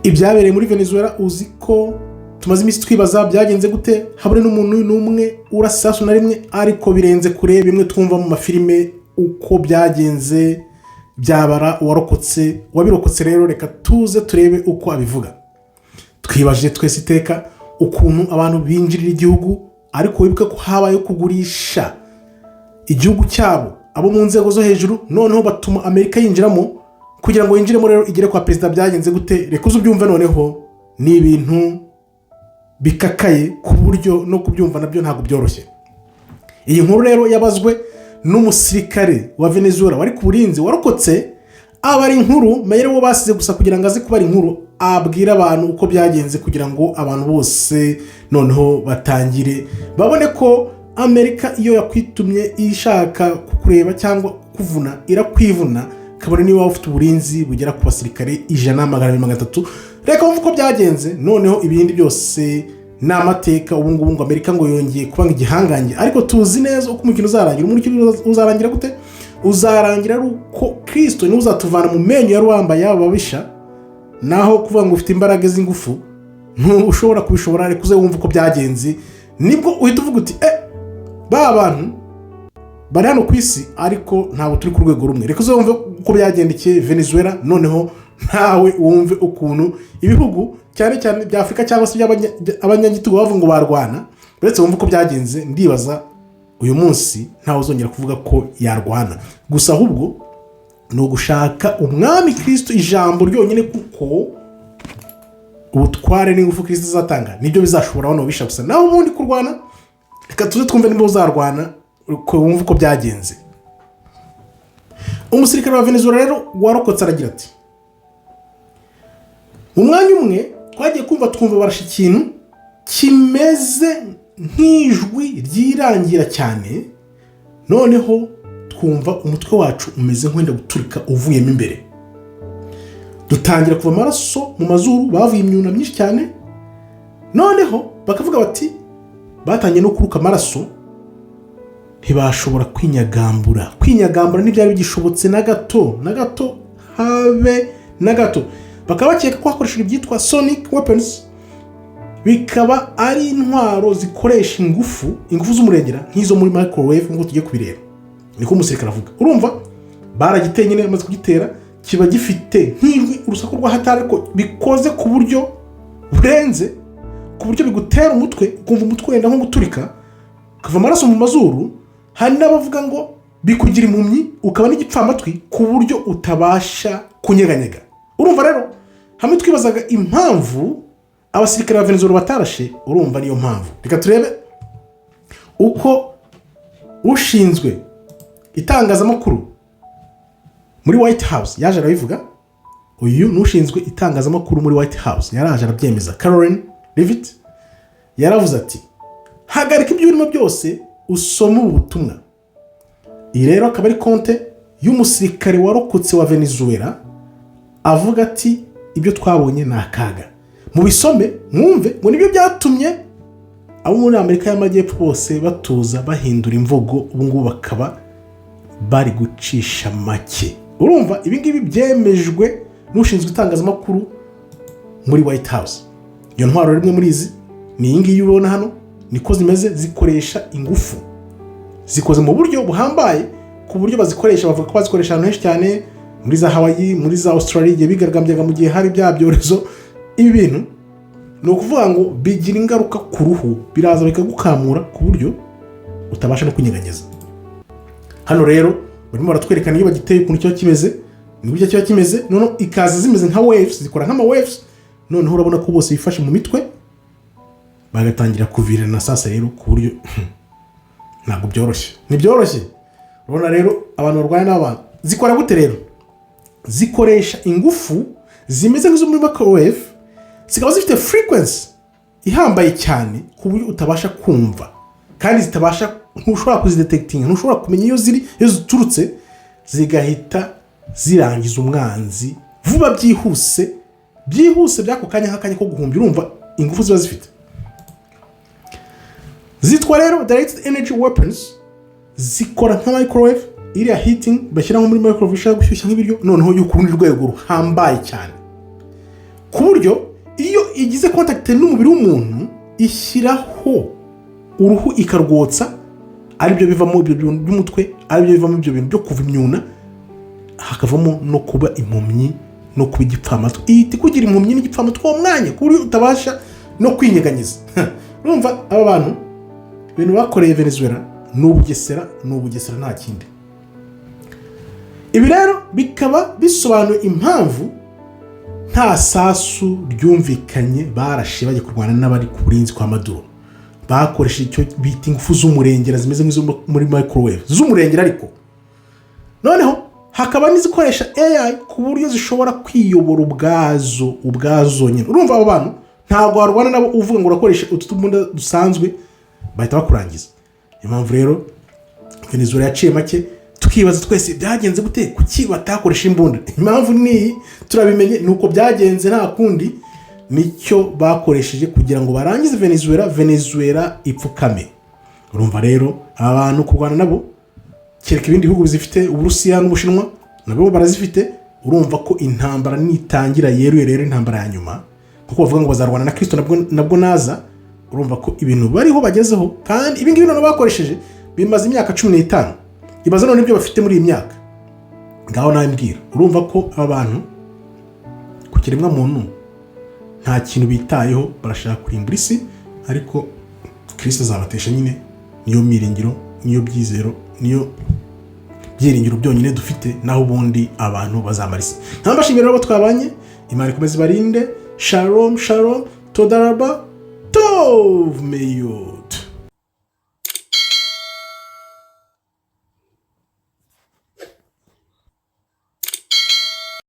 Ibyabereye muri Venezuela, uzi ko tumaze iminsi twibaza byagenze gute, habure n'umuntu n'umwe urasa isasu na rimwe, ariko birenze kure bimwe twumva mu mafilime. Uko byagenze byabara uwarokotse, uwabirokotse. Rero reka tuze turebe uko abivuga. Twibajije twese iteka ukuntu abantu binjirira igihugu, ariko wibuke ko habayeho kugurisha igihugu cyabo, abo mu nzego zo hejuru, noneho batuma Amerika yinjiramo. Kugira ngo yinjiremo rero igere kwa perezida, byagenze gute? Reka uze ubyumve. Noneho ni ibintu bikakaye ku buryo no kubyumva nabyo ntabwo byoroshye. Iyi nkuru rero yabazwe n'umusirikare wa Venezuela wari ku burinzi warokotse, aba ari inkuru mayere wo basize gusa kugira ngo aze kuba inkuru, abwire abantu uko byagenze, kugira ngo abantu bose noneho batangire babone ko Amerika iyo yakwitumye ishaka kukureba cyangwa kukuvuna, irakwivuna, kabone niba waba ufite uburinzi bugera ku basirikare 100, 200, 300. Reka wumve uko byagenze, noneho ibindi byose ni amateka. Ubu ngubu ngo Amerika ngo yongeye kuba igihangange, ariko tuzi neza uko umukino uzarangira. Umukino uzarangira gute? Uzarangira ari uko Kirisito niwe uzatuvana mu menyo ya rubamba y'aba babisha. Naho kuvuga ngo ufite imbaraga z'ingufu, ntushobora kubishobora. Reka uze wumve uko byagenze, nibwo uhita uvuga uti: "Eh, ba bantu bari hano ku isi, ariko ntabwo turi ku rwego rumwe." Reka uze wumve uko byagendekeye Venezuela, noneho ntawe wumve ukuntu ibihugu cyane cyane bya Afurika cyangwa se abanyagitugu bavuga ngo barwana. Uretse wumve uko byagenze, ndibaza uyu munsi ntawe uzongera kuvuga ko yarwana gusa, ahubwo ni ugushaka Umwami Kirisito, ijambo ryonyine, kuko ubutware n'ingufu Kirisito azatanga nibyo bizashobora bano babisha gusa. Naho ubundi kurwana, reka tuze twumve niba uzarwana, wumve uko byagenze. Umusirikare wa Venezuela rero warokotse aragira ati: "Mu mwanya umwe twagiye kumva twumva barashe ikintu kimeze nk'ijwi ryirangira cyane, noneho twumva umutwe wacu umeze nk'wenda guturika uvuyemo imbere, dutangira kuva amaraso mu mazuru, bavuye imyuna myinshi cyane." Noneho bakavuga bati batangiye no kuruka amaraso, ntibashobora kwinyagambura. Kwinyagambura ntibyari bigishobotse na gato na gato, habe na gato. Bakaba bakeka ko hakoreshejwe ibyitwa sonic weapons, bikaba ari intwaro zikoresha ingufu z'umurengera nk'izo muri microwave, nk'uko tugiye kubireba. Niko umusirikare avuga. Urumva baragiteye nyine, bamaze kugitera kiba gifite nk'ijwi, urusaku rwa hatari, ariko bikoze ku buryo burenze, ku buryo bigutera umutwe, ukumva umutwe wenda nko guturika, ukava amaraso mu mazuru. Hari n'abavuga ngo bikugira impumyi, ukaba n'igipfamatwi, ku buryo utabasha kunyeganyega. Urumva rero hamwe twibazaga impamvu abasirikare ba Venezuela batarashe, urumva niyo mpamvu. Reka turebe uko ushinzwe itangazamakuru muri White House yaje arabivuga. Uyu ni ushinzwe itangazamakuru muri White House, yaraje arabyemeza. Karoline Leavitt yaravuze ati: "Hagarika ibyo urimo byose, usome ubu butumwa." Iyi rero akaba ari konte y'umusirikare warokotse wa Venezuela, avuga ati: "Ibyo twabonye ni akaga, mubisome mwumve." Ngo nibyo byatumye abo muri Amerika y'Amajyepfo bose batuza, bahindura imvugo, ubu ngubu bakaba bari gucisha make. Urumva ibi ngibi byemejwe n'ushinzwe itangazamakuru muri White House. Iyo ntwaro rimwe muri izi ni iyi ngiyi ubona hano, niko zimeze. Zikoresha ingufu, zikoze mu buryo buhambaye ku buryo bazikoresha. Bavuga ko bazikoresha ahantu henshi cyane, muri za Hawaii, muri za Australia, igihe bigaragambyaga mu gihe hari bya byorezo. Ibi bintu ni ukuvuga ngo bigira ingaruka ku ruhu, biraza bikagukamura ku buryo utabasha no kunyeganyeza. Hano rero barimo baratwerekana iyo bagiteye ukuntu kiba kimeze, ni buryo kiba kimeze. Noneho ikaza zimeze nka waves, zikora nk'ama waves. Noneho urabona ko bose bifashe mu mitwe, bagatangira kuvirana. Sasa rero ku buryo ntabwo byoroshye, ntibyoroshye. Urabona rero abantu barwanya n'abantu. Zikora gute rero? Zikoresha ingufu zimeze nk'izo muri microwave, zikaba zifite frequency ihambaye cyane ku buryo utabasha kumva, kandi zitabasha, ntushobora kuzidetectinga, ntushobora kumenya iyo ziri, iyo ziturutse, zigahita zirangiza umwanzi vuba, byihuse, byihuse by'ako kanya, nk'akanya ko guhumbya. Urumva ingufu ziba zifite. Zitwa rero directed energy weapons, zikora nka microwave, iriya heating bashyira nko muri microwave ishaka gushyushya nk'ibiryo, noneho yo ku rundi rwego ruhambaye cyane, ku buryo Buryo iyo igize contact n'umubiri w'umuntu, ishyiraho uruhu ikarwotsa, aribyo bivamo ibyo bintu by'umutwe, aribyo bivamo ibyo bintu byo kuva imyuna, hakavamo no kuba impumyi no kuba igipfamatwi. Ihita ikugira impumyi n'igipfamatwi uwo mwanya, ku buryo utabasha no kwinyeganyiza. Urumva aba bantu ibintu bakoreye Venezuela ni ubugesera, ni ubugesera, nta kindi. Ibi rero bikaba bisobanuye impamvu nta sasu ryumvikanye barashe bajya kurwana n'abari ku burinzi kwa Maduro. Bakoresheje icyo bita ingufu z'umurengera, zimeze nk'izo muri microwave z'umurengera, ariko noneho hakaba n'izikoresha AI ku buryo zishobora kwiyobora ubwazo ubwazo nyine. Urumva abo bantu ntabwo warwana nabo uvuga ngo urakoresha utu tubunda dusanzwe, bahita bakurangiza. Niyo mpamvu rero Venezuela yaciye make. Tukibaza twese: byagenze gute? Kuki batakoresha imbunda? Impamvu ni iyi, turabimenye, ni uko byagenze, nta kundi. Nicyo bakoresheje kugira ngo barangize Venezuela, Venezuela ipfukame. Urumva rero aba bantu kurwana nabo, kereka ibindi bihugu bizifite, Uburusiya n'Ubushinwa nabo barazifite. Urumva ko intambara nitangira yeruye rero, intambara ya nyuma, kuko bavuga ngo bazarwana na Kirisito nabwo naza. Urumva ko ibintu bariho bagezeho, kandi ibi ngibi noneho bakoresheje bimaze imyaka 15. Ibaze none ibyo bafite muri iyi myaka. Ngaho nawe mbwira. Urumva ko aba bantu ku kiremwamuntu nta kintu bitayeho, barashaka kurimbura isi, ariko Kirisito azabatesha nyine. Niyo miringiro, niyo byizero, niyo byiringiro byonyine dufite, naho ubundi abantu bazamara isi. Nkambashimira abo twabanye. Imana ikomeze ibarinde. Shalom shalom, toda raba, tov meyod.